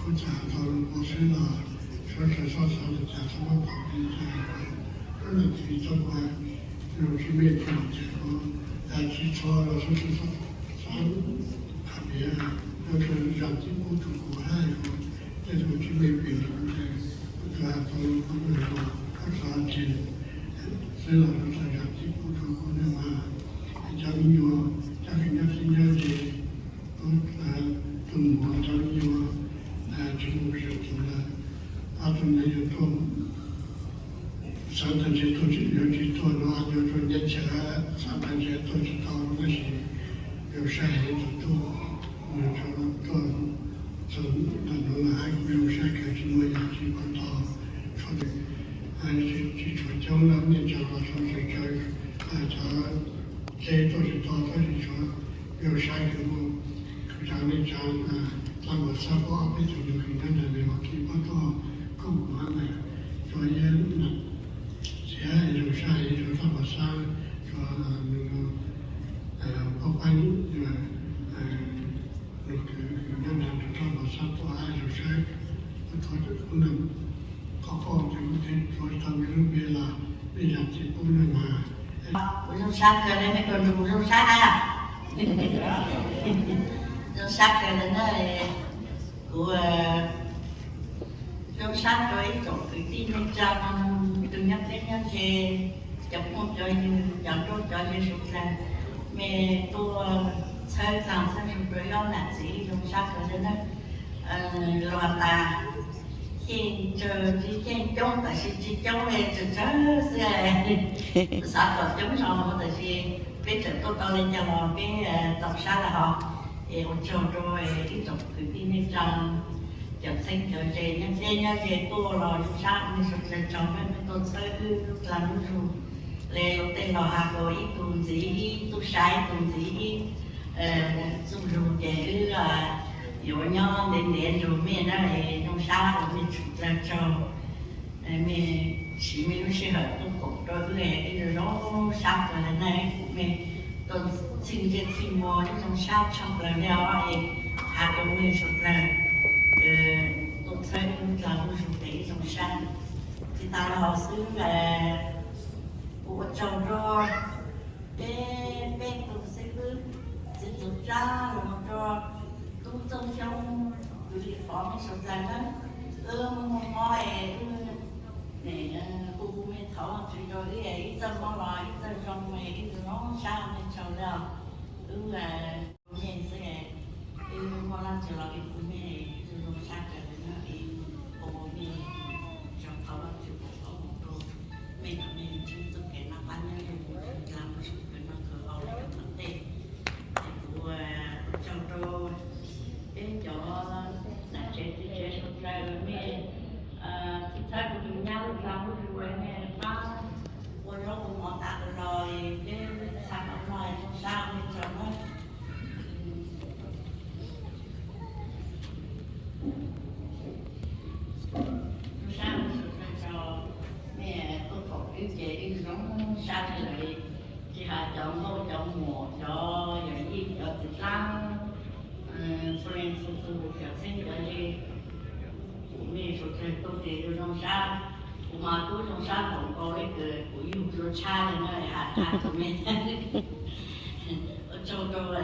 Kuv txawm hais tau lus xwb los sawv daws txhob xav li cas, txhob muab pom li cas, hnub no tiv txoj ua zoo tsis meej pom ces kuv tsis txhob los sawv daws txhob xav khav tias nyob rau zam tib pub rau kuv hab kuv tej tug tsis meej pem los kuv txawm hais tau lus kuv txawm xav ces xwb los sawv daws zam tib pub rau kuv na mas cov me nyuam cov kws nyob teb nyob ze, tus muam cov me nyuam tsis mus ze tus lawm, ob tug ntawd yuav tuaj, xav tas ntshe tuaj tsis, yuav tsis tuaj no, yuav tuaj nyob chaw, xav tas ntshe tuaj tsis tau tab sis zoo saib heev tus tuaj, nws tau tuaj txog ntawm nuav lawm hab kuj zoo saib kawg tsis muaj yam tsis pom tau, tshuav, tsis tshuav coob lawm, nej tsaug los tsaug, tsaug cov teb tuaj tsis tau tab sis tshuav zoo saib kawg mus, kuv cov nej tsaug, tau mus xab pab ob peb tug nyuag kws nyob ntawm Mes Kaus Khis puab tuaj koom kuv hab ntawd, tshuav ib, txiav zoo saib, tshuav tau mus xab, tshuav puab pab nyuag kws nyob ntawd tau mus xab tuaj hab zoo saib, kuv thov tus kuv ntawm qhov qoj ces kuv tseem tshuav tau me lub npe los nej zam txim pub na mas. Kuv zoo sab kawg li, nej kuj nrug zoo sab hab. Zoo sab kawg li na. Kuv zoo sab rua ib tsoom kwv tij neej tsaa, tug nyob teb nyob ze, cov phooj cov ywg, cov nrauj cov ze suav dlawg, mej tuaj txhawb txag txhawb zug rua Yob Nam Txiv, zoo sab kawg li na. Los tas xyeej tsawg tsis xyeej coob, tab sis tsis coob le, tsawg tsawg xwb. Xav kom coob zog tab sis peb tseem tuaj tau le caag los peb txaus sab lawm hos. Es ua tsaug rua ib tsoom kwv tij neej tsaa, cov txheeb cov ze nyob teb nyob ze tuaj los zoo sab, mej suav dlawg tsaug mej tuaj txhawb wb lub dag lub zug. Le luag tej los has tas ib tug ntxiv ib tug, sai ib tug ntxiv ib txuj lug ces wb yuav nyob ntev ntev nrug mej na. Zoo sab rua mej suav dlawg tsaug, mej siv mej lub sij hawm tuaj koom rua wb, wb zoo sab kawg le na. Kuv mej tuaj txhij ntsej txhij muag wb zoo sab tshaj plaws le os. Has rua mej suav dlawg tuaj txhawb wb lub dag lub zug tes wb zoo sab. Tsis tas le hov xwb, kuv ua tsaug rua peb peb tug xib hwb, txiv Txoov Tsab los rua tub Txooj Xyoob, kwv Lis Pov, mej suav dlawg na. Wb muaj mob es wb hu hu mej thov Vajtswv rua wb, wb txawj mob los wb txawj zoo, wb zoo sab, mej tsaug le os. Wb hu mej xwb, wb muaj leej twg los wb hu mej, wb zoo sab kawg le na. Wb hu mej, tsaug thov Vajtswv foom koob hmoov rua mej kom mej ntsib txuj kev noj qab nyob zoo, dlaa mus saum kawg noj kawg haus le yav tom ntej. Es kuv ua tsaug rua peb cov nam tsev txiv tsev suav dlawg, mej txhawb kuv tus nyab lub dag lub zug, mej pab ua zaub ua mov tas los, peb txhaj tau noj, zoo sab mej tsaug na. Zoo sab mej suav dlawg tsaug, mej tuaj koom wb ces wb zoo sab kawg li. Tsis has cov nkauj cov muam, cov yawm yij, cov txiv dlaab, txhua leej txhua tug, cov txheeb cov ze, kuv mej suav dlawg tuaj ces zoo zoo sab. Kuv mas tub zoo sab npaum nkaus le kws kuv yug dlua tshab le na, has tag rua mej. Ua tsaug rua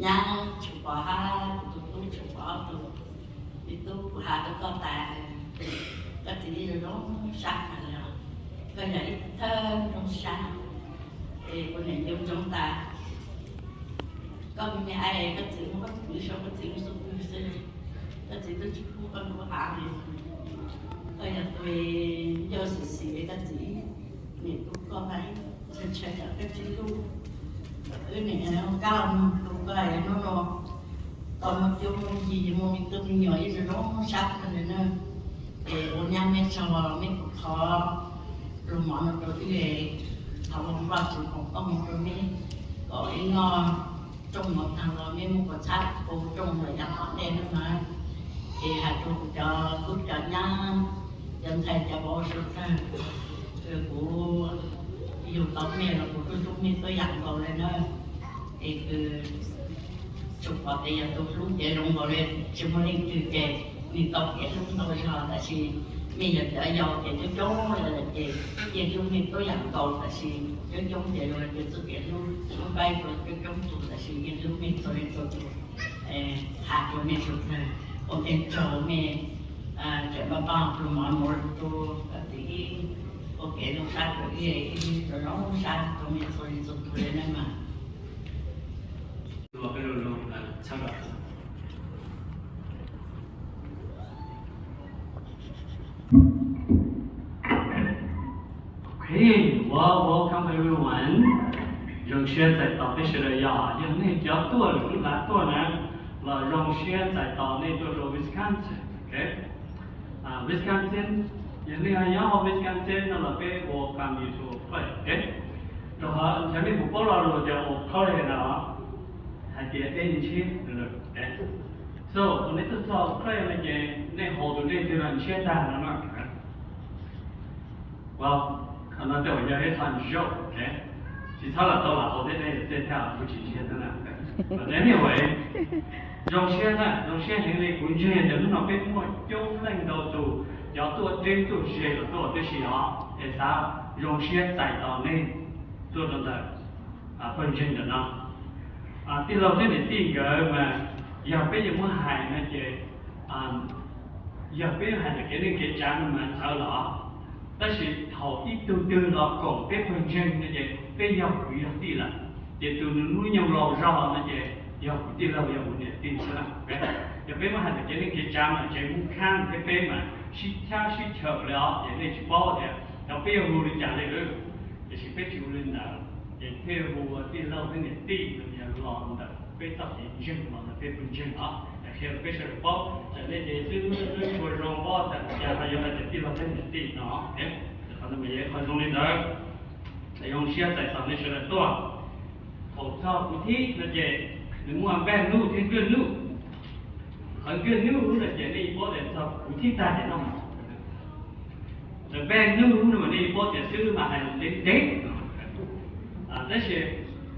nyab Tshuj Pov hab kuv tus tub Tshuj Pov ob tug. Me tub, kuv has rua koj tas, koj txiv zoo zoo sab kawg le, koj yog ib thawj zoo sab. Es kuv niam ncu ntsoov tas koj me me aiv, koj txiv muab koj kwv sau koj txiv lub xub pwg xwb, koj txiv twb tsis pub koj nrug av li. Koj yog tus ncauj xim xim koj txiv, niam tu koj mas ntshai ntshai yog koj tsis hlub. Wb niam kab los nug tu koj hnub no, tau muaj cuab muaj yig, muaj me tub me nyuam ib zoo zoo sab kawg le na. Es ua nyab mej tsaug, mej kuj thov lug mov no rua wb, thov Vajtswv foom koob hmoov rua mej, kom wb noj rooj mov tag los mej muaj kua txhab pub rooj lawm yav tom ntej no mas. Es has rua kuv cov tub cov nyab, cov ntxhais cov vauv suav dlawg, kuv yug tau mej los kuv kuj hlub mej tuab yaam nkaus le na. Es kws Tsuas pom tias yog tus hlub ces zoo nkaus li tsis muaj leej twg ces nws tau kev hlub ntau zog, tab sis mej yog cov yau ces coob coob li lawm ces yeej hlub mej tuab yam nkaus, tab sis coob coob ces luag tus txuj kev hlub, hlub pab tus coob coob tus, tab sis yeej hlub mej txhua leej txhua tus. Has rua mej sawv dlawg, ua ntej tsaug mej tseem npaj npaj pluag mov mus rua txiv ib, ua kev zoo sab rua ib, ib rua zoo sab rua mej txhua leej txhua tus li na mas. Okay, well, welcome everyone. Zoo siab txais tos peb sawv daws, yog nej cov tuaj lwm lub lav tuaj na, los zoo siab txais tos nej tuaj rau Wisconsin. Okay. Wisconsin, yog nej ho nyob hauv Wisconsin no los peb welcome you to a place, okay? Rau qhov nej puas paub lo lus tias a place no hais tias dej ntshiab, okay? So thaum nej tuaj txog a place no ces nej haus tus dej twg los ntshiab tag no no. Well, qhov no tej zaum yog ib qho joke, okay? Tsis txhob lam tau lam haus tej dej tej thaj kuj tsis ntshiab thiab na. But anyway, zoo siab na, zoo siab heev li, kuv ntseeg tias hnub no peb muaj coob leej ntau tus cov tuaj deb tuaj ze los tuaj tib si os, es xav zoo siab txais tos nej tuaj rau ntawm pawg ntseeg ntawm no. Tij laug thiab niam tij nkawd mas yog peb yuav muab hais no ces, yog peb hais tias kev neej kev tsav no mas txawv los, tab sis thaum ib tug twg los koom peb pawg ntseeg no ces peb yog kwv yog tij lawm. Ces tus nws hnub nyoog laus zog no ces yog kuv tij laug, yog kuv niam tij xwb na. Yog peb muab hais tias kev neej kev tsav mas tsev Hmoob Khab thiab peb mas sib thab sib chaws li os, ces nej tsis paub tias cov peb yuav hu li cas li. Tiam sis peb tsis hu li ntawd, ces thiaj hu ua tij laug thiab niam tij no yog los ntawm peb txoj kev ntseeg, los ntawm peb pawg ntseeg os. Qhia rau peb sawv daws paub, txawm nej ces twb ua zoo paub tas cas ho yuav hais tias tij laug thiab niam tij no. Qhov no mas yog qhov zoo li ntawd, zoo siab txais tos nej sawv daws tuaj. Thaum txog kuv thib no ces nws muaj bad news thiab good news. Qhov good news no ces nej paub tias txog kuv thib tag ces noj mov. Bad news no mas nej paub tias xwb mas hais lus ntev ntev. Tab sis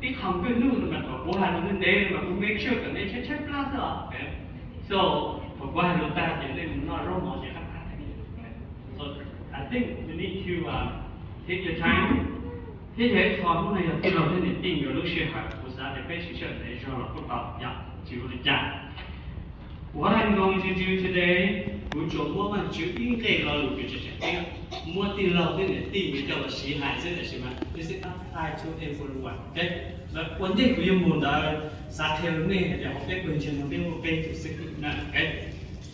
ib qho good news no mas thaum kuv hais lus ntev ntev mas kuv make sure kom nej tshaib tshaib plab xwb os. So thaum kuv hais lus tag ces nej mus noj zaub mov ces qab qab. So I think we need to take your time. Thiab yog ib qho hnub no yog tij laug thiab niam tij nkawd lub sij hawm, kuv xav tias peb sib sawv daws zog los kuj tau, yog tsis ua li cas. What I'm going to do today, kuv tsuas muab Vajtswv ib nqe lo lus pes tsawg tsawg thiab muab tij laug thiab niam tij nkawd coj los siv hais xwb, tab sis mas this is apply to everyone, okay? Ua ntej kuv yuav mus ntawd, xav qhia rau nej hais tias hauv peb pawg ntseeg no peb muaj peb tus xib hwb na, okay?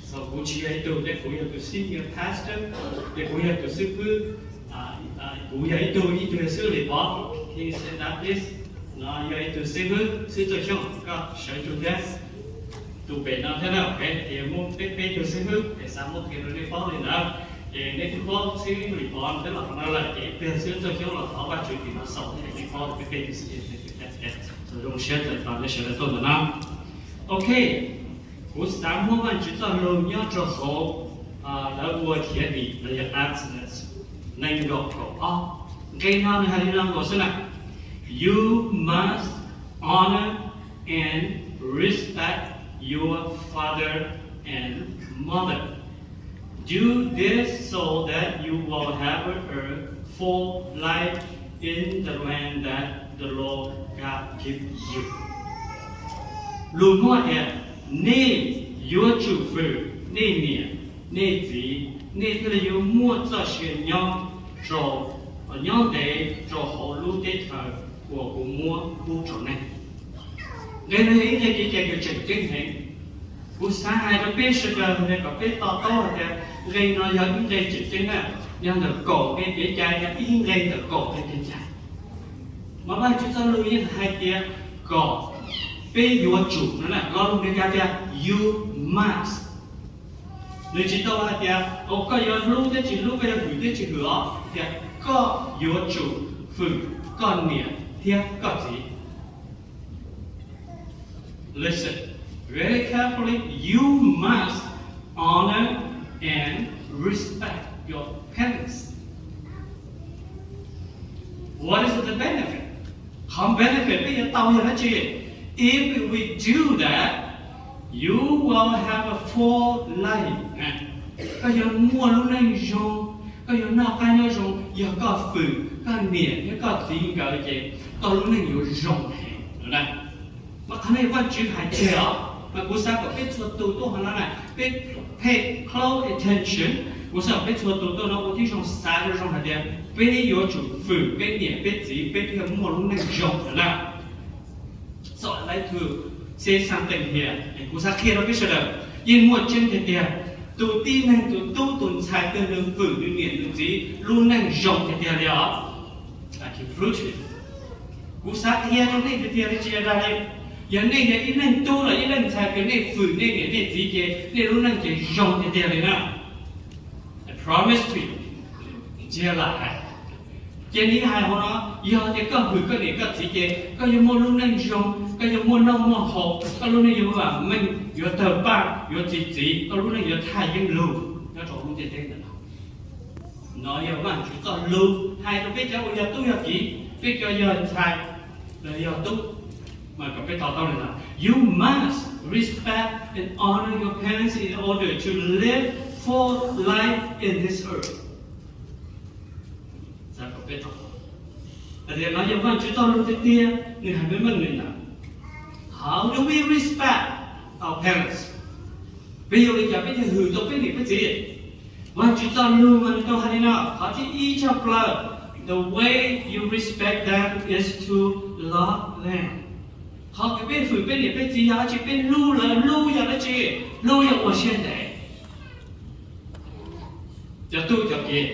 So kuv tsis yog ib tug, ces kuv yog tus senior pastor, ces kuv yog tus xib hwb, kuv yog ib tug, ib tug yog xib hwb Lis Pov, he said that this, no, yog ib tug xib hwb, xib hwb Txawj Xyooj, koj sawv tsuag thiab, tus pem no thiab na, okay? Ces muaj peb, peb tug xib hwb, es xav muab qhia rau nej paub li ntawd. Ces nej twb paub xib hwb Lis Pov thiab los qhov no lawm, ces ib pliag xib hwb Txawj Xyooj los thov Vajtswv tim no xaus thiab nej paub peb peb tus xib hwb. So zoo siab txais tos nej sawv daws tuaj ntawm no. Ok, kuv xav muab Vajtswv txoj lus nyob rau hauv lawv ua Khiav Dim los yog Exodus nees nkaum kaum ob. Nqe no nws hais li no nkaus xwb na: You must honor and respect your father and mother. Do this so that you will have a full life in the land that the Lord God give you. Lus muab tias, nej yuav tsum fwm nej niam nej txiv, nej thiaj li yuav muaj txoj sia nyob rau, nyob ntev rau hauv lub teb chaws uas kuv muab pub rau nej. Nqe no yog ib nqe kev cai uas tseem ceeb heev. Kuv xav hais rau peb sawv daws kom peb to taub hais tias nqe no yog ib nqe tseem ceeb na, yog ntawm kaum nqe kev cai, yog ib nqe ntawm kaum nqe kev cai. Mas Vajtswv txoj lus yeej hais tias kom peb yuav tsum no na, lo lus Meskas tias you must. Nws tsis tau hais tias koj yuav hlub thiab tsis hlub, koj yuav hwm thiab tsis hwm os, tias koj yuav tsum fwm koj niam thiab koj txiv. Listen very carefully. You must honor and respect your parents. What is the benefit? Qhov benefit peb yuav tau yog dab tsi? If we do that, you will have a full life. Koj yuav muaj lub neej zoo, koj yuav noj qab nyob zoo yog koj fwm koj niam thiab koj txiv nkawd ces koj lub neej yuav zoo heev. Mas qhov no Vajtswv hais tiag os, mas kuv xav kom peb txhua tus tuaj hauv no na, peb pay close attention. Kuv xav kom peb txhua tus tuaj no ua tib zoo xav zoo zoo hais tias peb yuav tsum fwm peb niam peb txiv peb thiaj muaj lub neej zoo na. So I'd like to say something here. Kuv xav qhia rau peb sawv daws, yeej muaj tseeb tiag tiag, tus tib neeg tus tub tus ntxhais twg nws fwm nws niam nws txiv lub neej zoo tiag tiag li os. I can prove it. Kuv xav qhia rau nej tiag tiag li tsis yog dag li. Yog nej yog ib leeg tub los ib leeg ntxhais ces nej fwm nej niam nej txiv ces nej lub neej ces zoo tiag tiag li na. I promise to you. Ntsia lam hais, ces nws hais hauv no, yog tias koj fwm koj niam koj txiv ces koj yuav muaj lub neej zoo, koj yuav muaj noj muaj haus, koj lub neej yuav vam meej, yuav tawg paj, yuav txi txiv, koj lub neej yuav thaj yeeb lug nyob rau lub ntiaj teb ntawm no. No yog Vajtswv txoj lus hais rau peb cov uas yog tub yog kiv, peb cov yog ntxhais los yog tub, mas kom peb to taub li no: You must respect and honor your parents in order to live full life in this earth. Xav kom peb to, tias no yog Vajtswv txoj lus tiag tiag, nws hais meej meej li ntawd. How do we respect our parents? Peb yuav ua li cas peb thiaj hwm tau peb niam peb txiv? Vajtswv txoj lus mas nws tau hais li no, qhov thib ib tshaj plaws, the way you respect them is to love them. Qhov uas peb hwm peb niam peb txiv yog dab tsi? Peb hlub lawv, hlub yog dab tsi? Hlub yog ua siab ntev. Cov tub cov kiv,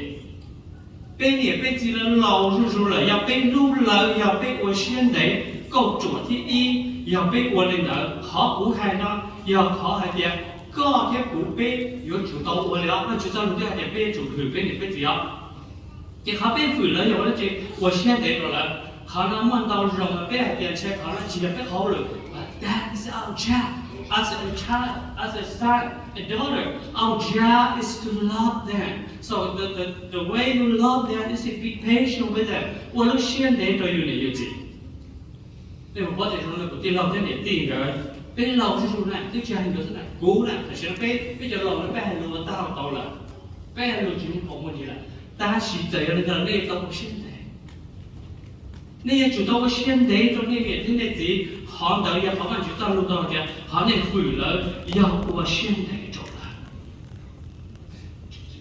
peb niam peb txiv lawv laus zuj zus lawm, yog peb hlub lawv, yog peb ua siab ntev, kauj ruam thib ib yog peb ua li ntawd. Qhov kuv hais no yog qhov hais tias koj thiab kuv peb yuav tsum tau ua li os. Vajtswv txoj lus twb hais tias peb yuav tsum hwm peb niam peb txiv os. Ces qhov peb hwm lawv yog ua dab tsi? Ua siab ntev rau lawv. Qhov no muaj ntau zaus mas peb hais tias ntshe qhov no tsis yog peb qhov hauj lwm, but that is our job as a child, as a son, a daughter. Our job is to love them. So the, the, the way you love them is to be patient with them. Ua lub siab ntev rau yus niam yus txiv. Nej puas paub tias zoo li kuv tij laug thiab niam tij nkawd, peb laus zuj zus na, twb tsis hais nkawd xwb na, kuv na, tam sim no peb, peb cov laus no peb hais lus ua tag ua tauv lawm, peb hais lus tsis muaj qhov muaj ntsis lawm, tab sis txawm yog li ntawd nej tau ua siab ntev. Nej yuav tsum tau ua siab ntev rau nej niam thiab nej txiv. Qhov ntawd yog qhov Vajtswv txoj lus tau hais tias qhov nej hwm lawv yog ua siab ntev rau lawv.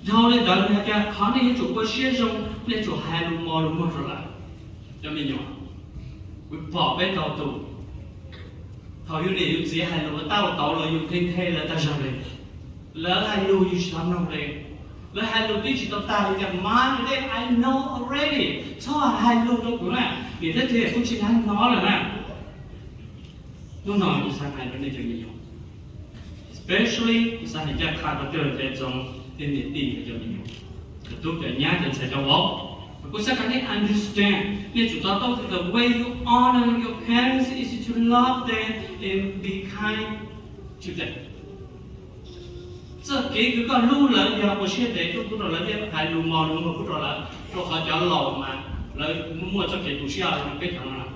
Dhau li ntawd nws hais tias qhov nej yuav tsum ua siab zoo, nej tsum hais lus mos lus muag rau lawv. Cov me nyuam, kuv pom peb tau tus, thaum yus niam yus txiv hais lus ua tab ua tauv los yus nthe nthe lawv tag zog li. Lawv hais lus yus tsis tau mloog li. Lawv hais lus twb tsis tau tag li tias, Mommy, I know already. Txhob hais lus rau kuv na, niam thiab txiv kuv tsis hnov lawm na. Hnub no kuv xav hais rau nej cov me nyuam, especially kuv xav hais ncaj qha rau tej txoov tej niam tij cov me nyuam, cov tub cov nyab cov ntxhais cov vauv. Kuv xav kom nej understand, nej tsum to taub tias the way you honor your parents is to love them and be kind to them. Txoj kev kws koj hlub lawv yog ua siab ntev tuaj pub rau lawv thiab hais lus mos lus muag pub rau lawv, rau qhov cov laus mas lawv muaj txoj kev tu siab no peb cov no na.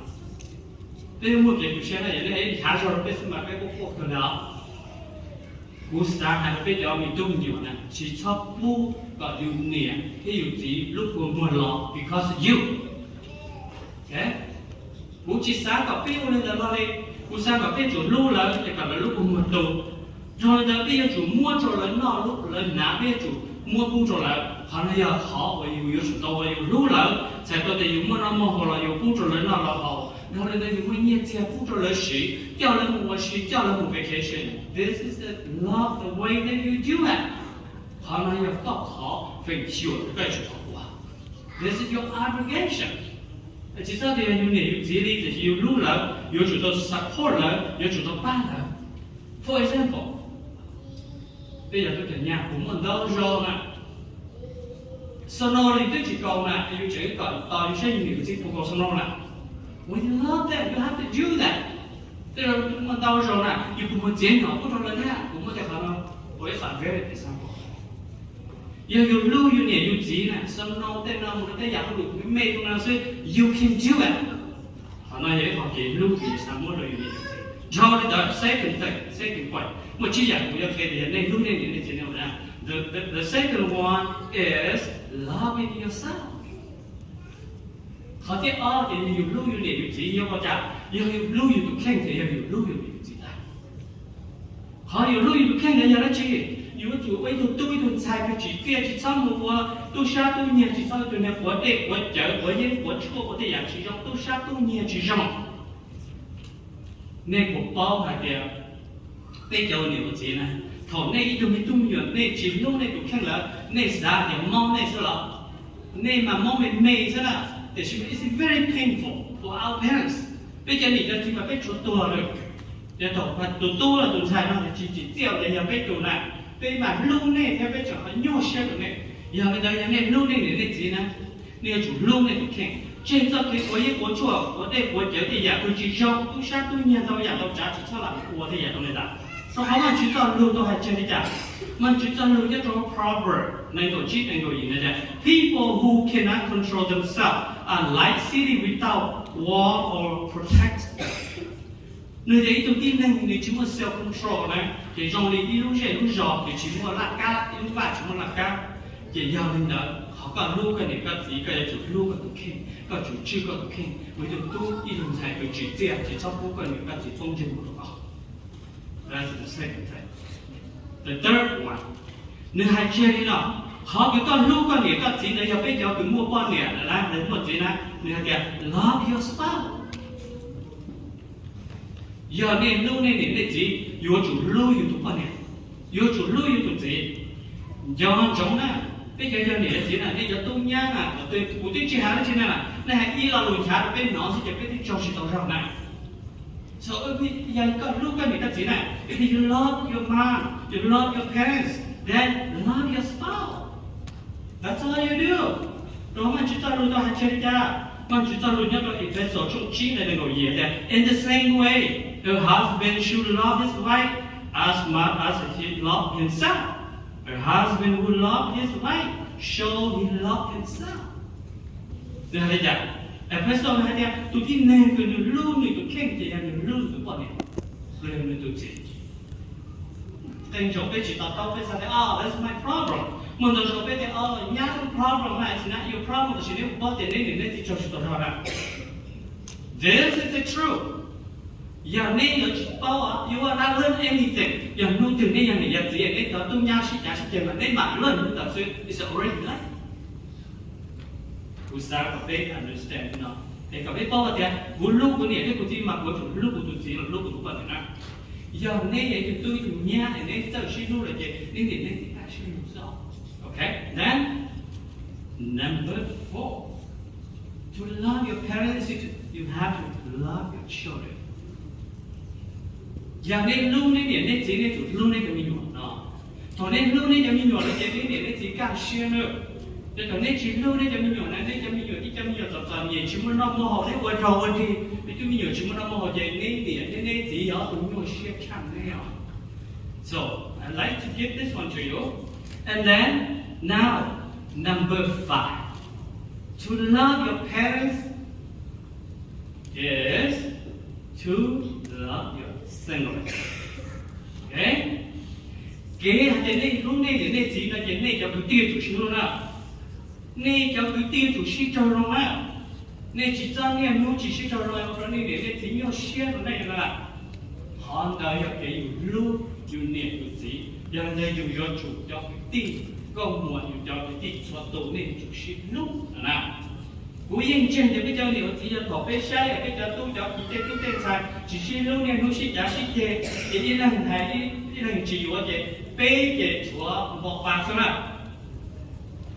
Peb muaj kev tu siab na, yog nej ib nchav zog rau peb xwb mas peb quaj quaj kawg li os. Kuv xav hais rau peb cov me tub me nyuam na, tsis txhob pub kom yus niam thiab yus txiv lub kua muag los because you. Kuv tsis xav kom peb ua li ntawd no li. Kuv xav kom peb tsum hlub lawv es kom lawv lub kua muag tu. Dhau li ntawd peb yuav tsum muab rau lawv noj, lub lawv hnav peb yuav tsum muab pub rau lawv. Qhov no yog qhov uas yus yuav tsum tau ua, yus hlub lawv, txhais tau tias yus muaj noj muaj haus los yus pub rau lawv noj lawv haus. Dhau li ntawd yus muaj nyiaj txiag pub rau lawv siv, coj lawv mus ua si, coj lawv mus vacation. This is the love, the way that you do it. Qhov no yog koj qhov feem xyuam koj yuav tsum tau ua. This is your obligation. Tsis txhob tias yog yus niam yus txiv li, tiam sis yus hlub lawv, yuav tsum tau support lawv, yuav tsum tau pab lawv. For example, peb yog tub cov nyab, kuv muaj ntau zaus na, snow li twb tsis kaus na, yus tseem tos yus saib yus niam yus txiv puas kaus snow na. When you love them, you have to do that. Tej zaum muaj ntau zaus na, yus puas muag txiav nyom pub rau lawv thiab, kuv muab tej qhov no ua ib qhov very example. Yog yus hlub yus niam yus txiv na, snow tej no mus rau tej yam hauj lwm me me no xwb, you can do it. Qhov no yog ib qho kev hlub yus xav muab rau yus niam yus txiv. Dhau li ntawd, second thing, second point, muaj tsib yam kuv yuav qhia tias yog nej hlub nej niam nej txiv ne. The, the, the second one is loving yourself. Qhov thib ob ces yog yus hlub yus niam yus txiv. Yog ua cas? Yog yus hlub yus tus kheej ces yog yus hlub yus niam yus txiv ntag. Qhov yus hlub yus tus kheej ntawd yog dab tsi? Yus yuav tsum ua ib tug tub ib tug ntxhais uas tsim txiaj, tsis txhob mus ua tub sab tub nyiag, tsis txhob ua tus neeg quav dej quav cawv, quav yeeb quav tshuaj, ua tej yam tsis zoo, tub sab tub nyiag tsis zoo. Nej puas paub hais tias peb cov ua niam ua txiv na, thaum nej ib tug me tub me nyuam nej tsis hlub nej tus kheej lawm, nej xav tias mob nej xwb los? Nej mas mob me me xwb na. Tiam sis it's very painful for our parents. Peb cov niam cov txiv mas peb tshuav tuag lawm. Ces thaum tus tub los tus ntxhais no tsis tsim txiaj ces yog peb tus na, peb mas hlub nej thiab peb tseem ho nyuaj siab rau nej. Yog li ntawd yog nej hlub nej niam nej txiv na, nej yuav tsum hlub nej tus kheej, tseg txoj kev quav yeeb quav tshuaj, quav dej quav cawv, tej yam uas tsis zoo, tub sab tub nyiag, ntau yam ntau tsav, tsis txhob lam ua tej yam rau li ntawd. Rau qhov Vajtswv txoj lus tau hais tseg li cas? Vajtswv txoj lus nyob rau Proverbs nees nkaum tsib nees nkaum yim na tias, people who cannot control themselves are like city without wall or protect. Nws tias ib tug tib neeg nws tsis muaj self control na, ces zoo li ib lub zej lub zos nws tsis muaj laj kab, ib lub vaj tsis muaj laj kab. Ces yog li ntawd qhov koj hlub koj niam koj txiv, koj yuav tsum hlub koj tus kheej, koj tsum tswj koj tus kheej ua ib tug tub ib tug ntxhais uas tsim txiaj, tsis txhob pub koj niam koj txiv poob ntsej muag rau koj. That's the second thing. The third one, nws hais tseg li no, qhov kws koj hlub koj niam koj txiv ntawd yog peb cov kws muaj poj niam lawm na, muaj txiv na, nws hais tias love your spouse. Yog nej hlub nej niam nej txiv, yuav tsum hlub yus tus poj niam, yuav tsum hlub yus tus txiv. Nco ntsoov na, peb cov yog niam yog txiv na, nej cov tub nyab na, kuv twb tsis hais dab tsi na, nej hais ib lo lus nchav rau peb hnov xwb ces peb twb tsaug tsis tau zog na. So yog koj hlub koj niam koj txiv na, if you love your mom, you love your parents, then love your spouse. That's all you do. Rau Vajtswv txoj lus tau hais tseg li cas? Vajtswv txoj lus nyob rau Efexus tshooj tsib nqe nees nkaum yim tias, in the same way, a husband should love his wife as much as he love himself. A husband who love his wife show he love himself. Nws hais li cas? Efexus hais tias tus tib neeg uas nws hlub nws tus kheej ces yog nws hlub nws tus poj niam, los yog nws tus txiv. Qee zaum peb tsis to taub, peb xav tias, oh, that's my problem. Muaj ntau zaus peb tias, oh, nyab lub problem na, it's not your problem, tab sis neb puas paub tias neb niam neb txiv tsaug tsis tau zog na. This is the truth. Yog neb yuav tsis paub, you will not learn anything. Yog hnub twg neb yog niam yog txiv, neb cov tub nyab sib cav sib ceg mas neb mam learn ntawd xwb, it's already late. Kuv xav kom peb understand no, es kom peb paub hais tias kuv hlub kuv niam thiab kuv txiv mas kuv yuav tsum hlub kuv tus txiv los hlub kuv tus poj niam na. Yog neb yog ib tug tub ib tug nyab es neb txawj sib hlub lawm ces neb niam neb txiv txawj sib hlub xwb. Ok, then number four, to love your parents, you have to love your children. Yog neb hlub neb niam neb txiv, neb tsum hlub neb cov me nyuam no. Thaum neb hlub neb cov me nyuam no ces neb niam neb txiv kaj siab na. Ces thaum neb tsis hlub neb cov me nyuam na, neb cov me nyuam ib cov me nyuam txom txom nyem tsis muaj noj muaj haus, neb ua rog ua rig, neb cov me nyuam tsis muaj noj muaj haus ces neb niam neb neb txiv yog tus nyuaj siab tshaj neb os. So I like to give this one to you. And then now, number five, to love your parents is to love your sibling. Ok, kev hais tias nej hlub nej niam nej txiv no ces nej cov kwv tij tsum sib hlub na. Nej cov kwv tij tsum sib raug zoo na. Nej tsis txhob niaj hnub tsis sib raug zoo ua rau nej niam nej txiv nyuaj siab rau nej na. Qhov ntawd yog kev yus hlub yus niam yus txiv, yog li ntawd yus yuav tsum cov kwv tij, nkauj muam yus cov kwv tij txhua tus nej yuav tsum sib hlub na. Kuv yeej ntseeg tias peb cov niam cov txiv yog thaum peb saib peb cov tub cov ki tej tub tej ntxhais tsis sib hlub, niaj hnub sib cav sib ceg, ces ib leeg hais ib leeg tsis yuav ces peb ces tshuav npau pa xwb na.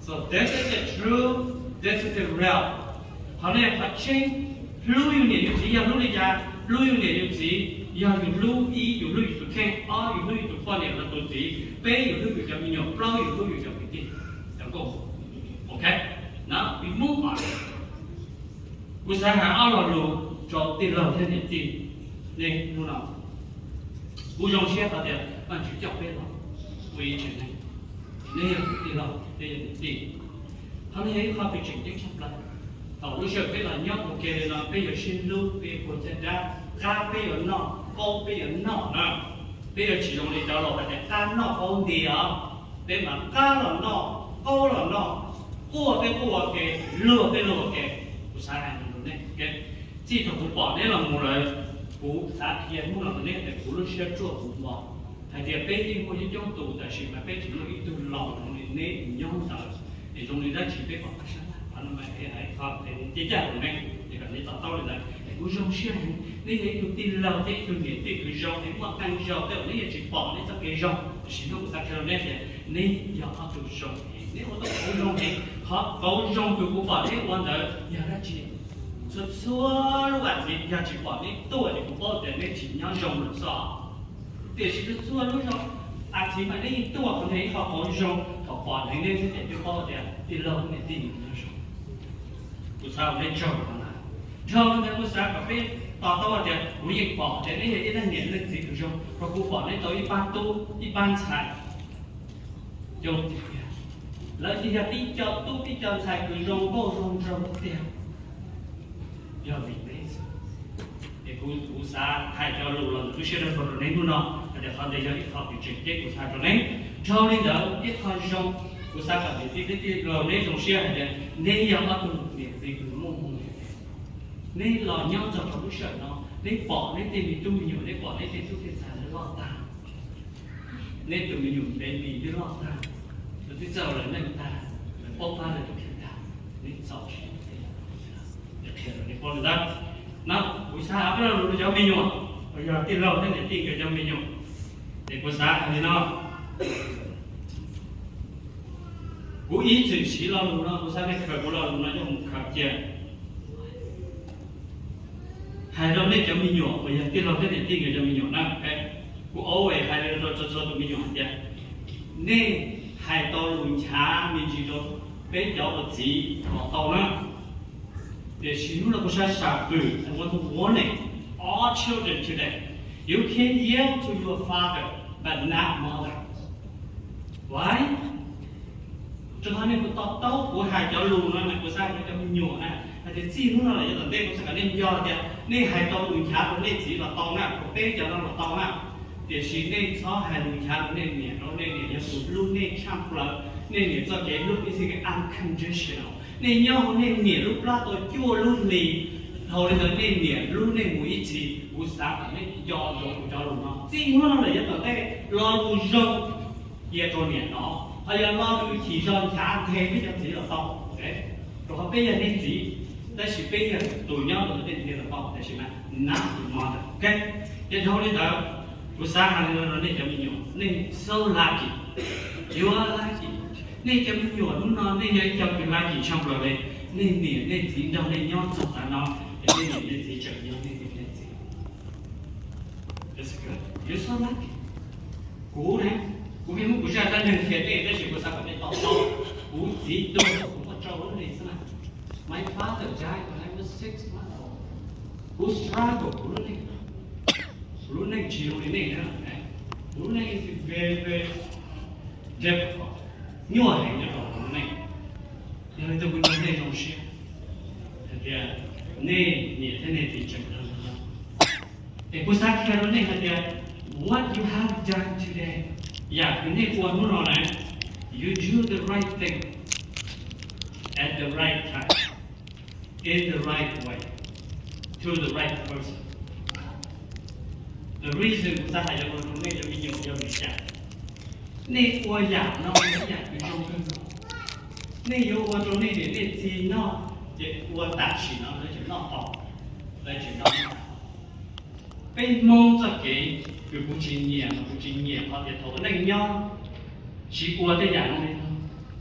So this is the truth, this is the real. Qhov no yog qhov tseeb. Hlub yus niam yus txiv yog hlub li cas? Hlub yus niam yus txiv yog yus hlub, ib, yus hlub yus tus kheej, ob, yus hlub yus tus poj niam los tus txiv, peb, yus hlub yus cov me nyuam, plaub, yus hlub yus cov kwv tij, cov nkauj. Ok, now we move on. Kuv xav hais ob lo lus rau tij laug thiab niam tij nej hnub no. Kuv zoo siab hais tias Vajtswv coj peb los ua ib tsev neeg, nej yog kuv tij laug, nej yog niam tij. Qhov no yog ib qho pes tseem ceeb tshaj plaws. Thaum lub sij hawm peb los nyob ua ke li no peb yuav sib hlub, peb yuav puag caj dab, qab peb yuav noj, qaub peb yuav noj na. Peb yuav tsis zoo li cov laus hais tias qab noj qaub nti os. Peb mas qab los noj, qaub los noj, quaj peb quaj ua ke, luag peb luag ua ke. Kuv xav hais rau nej, txij thaum kuv pom neb los mus lawm, kuv xav qhia hnub no rau nej tias kuv lub siab ruaj kuv npo hais tias peb yeej muaj coob coob tus, tab sis mas peb tsis muaj ib tug laus zoo li neb nyob ntawd. Es zoo li dab tsi peb pom qab sab laj, qhov no mas hais qhov caj rau neb, es kom neb to taub li ntawd. Es kuv zoo siab heev, neb yog ib tug tij laug thiab ib tug niam tij kws zoo heev, muaj qee zaug tej zaum neb yuav tsis pom neb txoj kev zoo, tab sis hnub kuv xav qhia rau neb tias neb yog ob tug zoo heev, neb ua tau qauv zoo heev. Qhov qauv zoo kws kuv pom neb ua ntawd yog dab tsi? Txhua txhua lub a thiv yog tsis pom neb tuaj ces kuv paub tias neb tsis nyob zoo lawm xwb. Tiam sis txhua txhua lub zoo a thiv mas neb yeej tuaj, qhov ntawd yog qhov qauv zoo, thaum pom neb xwb ces twb paub tias tij laug niam tij nyob zoo. Kuv xav ua neb tsaug qhov ntawd. Dhau ntawd kuv xav kom peb to taub tias kuv yeej pom tias neb yog ib leej niam leej txiv kws zoo, rau kuv pom neb tau ib pab tub ib pab ntxhais coob tiag tiag. Lawv ces yog tib co tub tib co ntxhais kws zoo nkauj zoo nraug tiag. Yog vim neb xwb. Es kuv, kuv xav hais cov lus los ntawm lub siab dawb paug rau neb hnub no, hais tias qhov ntawd yog ib qho kws tseem ceeb kuv xav rau neb. Dhau li ntawd ib qho zoo, kuv xav kom niam tij thiab tij laug neb zoo siab hais tias neb yog ob tug niam txiv kws muaj hmoo. Neb los nyob txog rau lub sij hawm no, neb pom neb tej me tub me nyuam, neb pom neb tej tub tej ntxhais lawv loj tag, neb tus me nyuam baby twb loj tag, lawv twb txawj ua lawv neej tag, lawv paub pab lawv tus kheej tag, neb txaus siab thiab yog qhia rau neb paub li ntawd. No kuv xav hais peb lo lus rau cov me nyuam, uas yog tij laug thiab niam tij nkawd cov me nyuam, es kuv xav hais li no. Kuv ib txwm siv lo lus no, kuv xav nej khaws kuv lo lus no coj mus khaws cia. Hais rau nej cov me nyuam uas yog tij laug thiab niam tij nkawd cov me nyuam na, kuv always hais rau txhua txhua tus me nyuam hais tias, nej hais tau lus nchav me ntsis rau peb cov ua txiv los tau na, tiam sis hnub no kuv xav sam fwm, I want to warn all children today. You can yell to your father, but not mother. Why? Rau qhov nej kuv to taub kuv hais cov lus no na, kuv xav hais rau cov me nyuam na, hais tias txij hnub no lawm yav tom ntej kuv xav kom nej nco tias nej hais tau lus nchav rau nej txiv los tau na, rau peb cov no los tau na. Tiam sis nej txhob hais lus nchav rau nej niam, rau nej niam yog tus hlub nej tshaj plaws. Nej niam txoj kev hlub is unconditional. Nej nyob hauv nej niam lub plab tau cuaj lub hlis, dhau li ntawd nej niam hlub nej mus ib txhis. Kuv xav kom nej nco ntsoov kuv cov lus no. Txij hnub no lawm yav tom ntej, lo lus zoo cia rau niam hnov, ho yog lo lus chim zog nchav nthe peb cov txiv los tau. Rau qhov peb yog nej txiv, tab sis peb yog tus nyob rau nej nthe los tau, tab sis mas not your mother. Ces dhau li ntawd, kuv xav hais li no rau nej cov me nyuam, nej so lucky. You are lucky. Nej cov me nyuam hnub no nej yog ib co kws lucky tshaj plaws li. Nej niam nej txiv nrog nej nyob txog tav no, es nej niam nej txiv tseem yog nej niam nej txiv. That's good. You're so lucky. Kuv na, kuv pheej muab kuv zaj dab neeg qhia nej, tab sis kuv xav kom nej to taub, kuv txiv tuag kuv muaj rau lub neej xwb na. My father died when I was six months old. Kuv struggle kuv lub neej, kuv lub neej tsis zoo li nej na. Kuv lub neej is very, very difficult, nyuaj heev nyob rau kuv lub neej. Yog li ntawd kuv nco nej zoo siab hais tias nej niam thiab nej txiv tseem nrog nyob. Es kuv xav qhia rau nej hais tias what you have done today, yam kws nej ua hnub no na, you do the right thing at the right time, in the right way, to the right person. The reason kuv xav hais cov lus no rau nej cov me nyuam yog vim cas? Nej ua yam no yog yam kws zoo kawg nkaus. Nej yuav ua rau nej niam nej txiv noj, ces ua tam sim no lawv tseem noj tau, lawv tseem noj. Peb Hmoob txoj kev kws kuv tsis nyiam, kuv tsis nyiam qhov tias thaum ua neej nyob tsis ua tej yam no li no,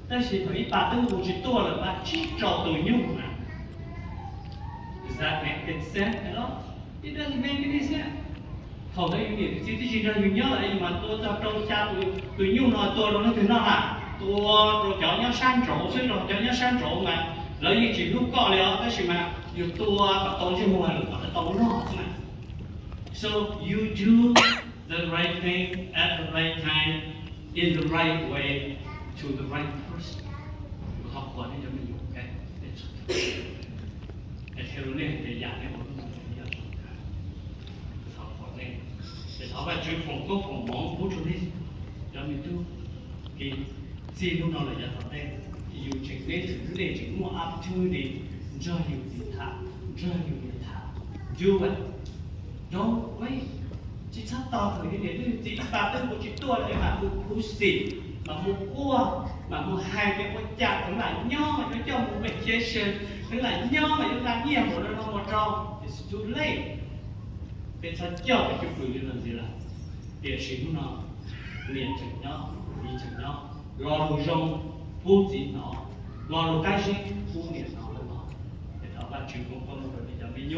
tab sis thaum ib pas tub mus tsis tuaj lawm mas tsib rau tus nyuj na. Does that make any sense at all? It doesn't make any sense. Thaum ntawd yus niam yus txiv twb tsis nrog yus nyob lawm, yus mas tua txog rau xya tus, tus nyuj no tua rau leej twg noj na? Tua rau cov nyob sab nraud xwb, rau cov nyob sab nraud mas lawv yeej tsis hlub koj li os, tab sis mas yus tua kom tau ntsej muag lawm kom tau noj xwb na. So you do the right thing at the right time, in the right way, to the right person. Kuv thov qhuas nej cov me nyuam, qhia rau nej tias yam nej ua hnub no yog zoo kawg. Kuv thov qhuas nej. Ces thov Vajtswv foom koob foom hmoov pub rau nej cov me tub, kev txij hnub no los yav tom ntej, yus tseem, nej tseem, nej tseem muaj opportunity nrog yus txiv tham, nrog yus niam tham. Do it. Don't wait. Tsis txhob tos kom yus niam yus txiv ib pas twb mus tsis tuaj los mam mus khuv xim, mam mus quaj, mam mus hais tias ua cas kuv lam nyob mas yuav coj mus vacation, kuv lam nyob mas yuav nqa nyiaj mus no no mus rau. It's too late. Peb txhob coj peb cov pwm li no ntxiv lawm. Tiam sis hnub no niam tseem nyob, txiv tseem nyob, lo lus zoo pub txiv hnov, lo lus qab zib pub niam hnov lawm no. Ces thov Vajtswv foom koob rau nej cov me nyuam.